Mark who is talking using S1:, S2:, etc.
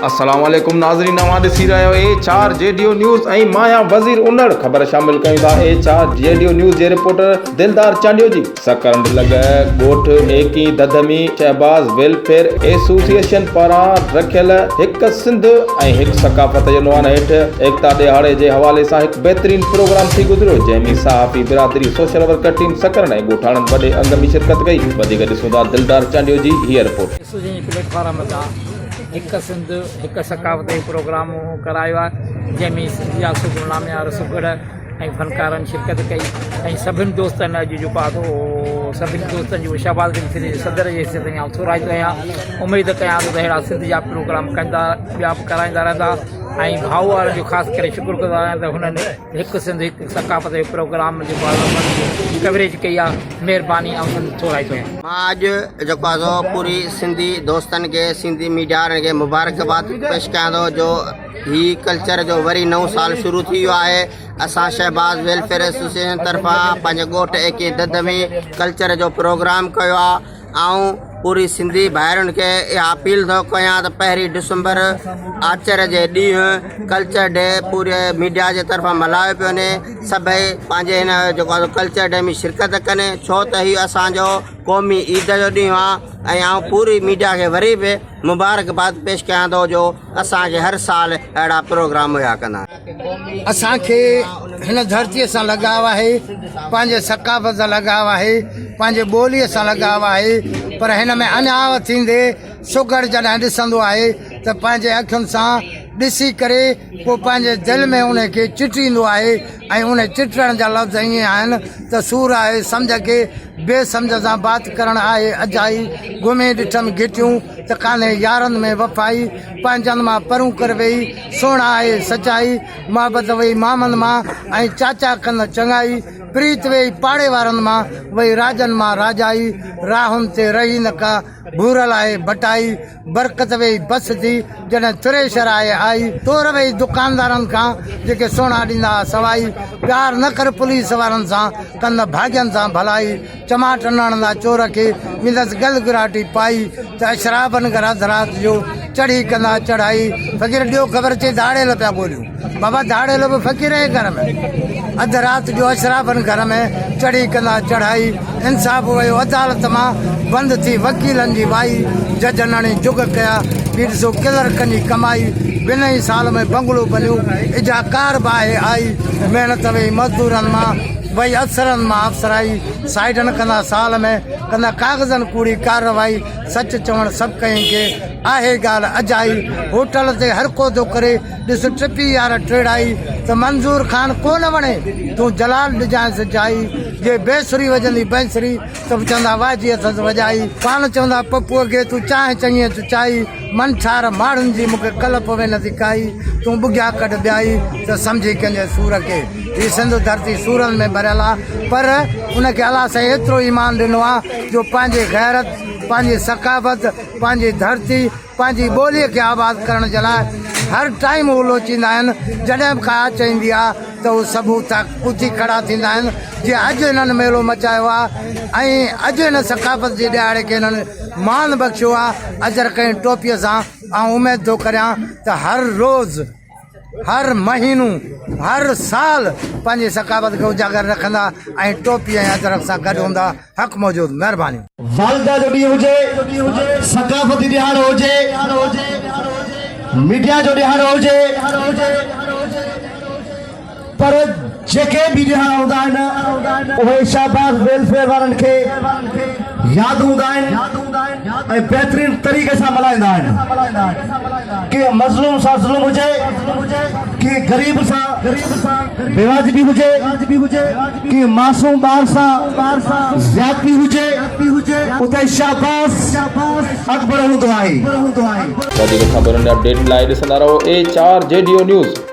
S1: السلام عليڪم ناظرين اوهان ڏسي رهيا آهيو H R G D O news ۽ مان آهيان وزير انڙ خبر شامل ڪيون ٿا H R G D O news جي رپورٽر دلدار چانڊيو جي سڪرنڊ لڳ ڳوٺ ايڪي دڌمي شهباز ويلفيئر ايسوسيئيشن پاران رکيل هڪ سنڌ ۽ هڪ ثقافت جي عنوان هيٺ ايڪتا ڏهاڙي جي حوالي سان هڪ بهترين پروگرام ٿي گذريو جنهن ۾ صحافي برادري سوشل ورڪر ٽيم سڪرنڊ ۽ ڳوٺاڻن وڏي انگ ۾ شرڪت ڪئي وڌيڪ ڏسون ٿا دلدار چانڊيو جي هيء رپورٽ.
S2: ايسوسيئيشن جي پليٽ فارم تان هڪ سنڌ هڪ ثقافت جو پروگرام ڪرايو آهي جنهن ۾ سنڌ جا سگهڙ ناميار سگهڙ ۽ فنڪارن شرڪت ڪئي ۽ سڀني دوستن اڄ جيڪو آهي سو سڀني دوستن جو شهباز گنج سنڌ جي صدر جي حيثيت ۾ آئون ٿورائتو آهيان اميد ڪيان ٿو ته اهڙا سنڌ جا پروگرام ڪندا ٻيا به ڪرائيندا رهندا ۽ ڀائو وارن جو خاص ڪري شڪر گذار آهيان ته هنن هڪ سنڌ هڪ ثقافت جو پروگرام جيڪو آهي ڪوريج ڪئي آهي مهرباني آئون سندن ٿورائتو آهيان.
S3: مان اڄ جيڪو آهي سو پوري سنڌي دوستن کي سنڌي ميڊيا وارن کي مبارڪباد پيش ڪيان ٿو جو هي ڪلچر جو وري نئون سال شروع ٿي ويو آهي اسان شهباز ويلفيئر ايسوسيئيشن طرفان پنهنجي ڳوٺ ايڪي دد ۾ ڪلچر جو پروگرام ڪيو آهي آئون پوري سنڌي ڀائرن کي اها اپيل ٿو ڪيان ته پهرين ڊسمبر آچر جي ڏينهن ڪلچر ڊي پوري ميڊيا جي طرفان ملهايو پيو وڃي سڀئي پنهنجي هن جيڪو آهي ڪلچر ڊي ۾ شرڪت ڪن ڇو ته هي اسانجو قومي عيد جو ڏينهن آهي ۽ آئون پوري ميڊيا کي وري به مبارڪباد پيش ڪيان ٿو جو اسان کي هر سال اهڙا پروگرام مهيا ڪندا آهن.
S4: اسان کي هن ڌرتيء سان لڳاء آهي، پنهنجي ثقافت سان لڳاء آهي، پنهنجي ٻوليء سان لڳاء آهي، پر هن ۾ انياء ٿيندي سگهڙ جڏهن ڏسندو آهي ته پنهنجي اکين سان ڏسي ڪري پوء پنهنجي دل ۾ ان کي چٽيندو آهي ۽ ان چٽڻ جا لفظ ائين آهن ته سور آهي سمجهه کي بي سمجهه سان بات ڪرڻ آهي اجائي، گهمي ڏٺم گهٽيون ته ڪانهي يارن ۾ وفائي، پنهنجن مان پرون ڪر ويئي، سهڻا آهي سچائي، محبت وئي مامن مان ۽ چاچا ڪن چڱائي، پريت ويئي پاڙي وارن مان، وئي راڄن مان راڄائي، راهن تي رهي نه ڪا ڀورل آهي ڀٽائي، برڪت ويئي بس ٿي، جڏهن ٿريشر آهي آئي، تور ويئي دڪاندارن کان، جيڪي سهڻا ڏيندا ها سوائي، پيار نه ڪر پوليس وارن سان، ڪن نه ڀاڳين سان ڀلائي، چماٽ نه هڻندا چور کي، ويندس گل گراٽي پائي، ته اشرافن گهر اڌ رات جو، چڙهي ڪندا چڙهائي، فقير ڏيو خبر چي ڌاڙيل پيا ڳوليون، بابا ڌاڙيل به فقير جي گهر ۾، اڌ رات جو اشرافن گهر ۾، چڙهي ڪندا چڙهائي، انصاف ويو عدالت مان، بند ٿي وڪيلن جي وائي، ججن اڻي جڳ ڪيا، هي ڏسو ڪلرڪن جي ڪمائي، بنهه ئي سال ۾ بنگلو بنيو، اجها ڪار به آهي آئي، محنت وئي مزدورن مان، وئي افسرن مان افسرائي، سائيڊن ڪندا سال ۾، ڪندا ڪاغذن ڪوڙي ڪارروائي، سچ چوڻ سڀ ڪنهن کي، آهي ڳالهه اجائي، هوٽل تي هر ڪو ٿو ڪري، ڏس ٽپي يار ٽيڙائي، ته منظور خان ڪو نه وڻي، تون جلال ڏجانس جائي، جي بيسري وڄندي بئنسري، ته به چوندا واهه جي اٿس وڄائي، پاڻ چوندا پپوء کي تون چانهه چڱيء چچائي، منٺار ماڻهن جي مون کي ڪل پوي نه ٿي ڪائي، تون ٻگهيا ڪڍ ٻيائي، ته سمجهي ڪنهن جي سور کي. هي سنڌ ڌرتي سورن ۾ ڀريل آ، پر ان کي الله سائين ايترو ايمان ڏنو آ، جو پنهنجي غيرت، پنهنجي ثقافت، پنهنجي ڌرتي، پنهنجي ٻوليء کي آباد ڪرڻ جي لاء هر ٽائيم هو لوچيندا آهن، جڏهن به ڪا آڇ ايندي آهي ته هو سڀ اٿي کڙا ٿيندا آهن، جيئن اڄ هنن ميلو مچايو آهي ۽ اڄ هن ثقافت جي ڏهاڙي کي هنن مان بخشيو آهي، اجرڪ ۽ ٽوپيء سان آئون اميد ٿو ڪريان ته هر روز. هر مهينو، هر سال پنهنجي ثقافت کي اجاگر رکندا ۽ ٽوپي ۽ اجرڪ سان گڏ هوندا. حق موجود. مهرباني.
S5: والده جو ڏينهن هجي، ثقافتي ڏهاڙو هجي، ميڊيا جو ڏهاڙو هجي پر جيڪي به ڏهاڙا هوندا آهن اهي شهباز ويلفيئر وارن کي ياد هوندا آهن ۽ بهترين طريقي سان ملهائيندا آهن. ڪنهن مظلوم سان ظلم هجي، ڪنهن غريب سان بيواجبي هجي، ڪنهن معصوم ٻار سان زيادتي هجي، اتي شهباز اڪبر هوندو آهي.
S1: وڌيڪ خبرن ۽ اپڊيٽ لاء ڏسندا رهو H R G D O news.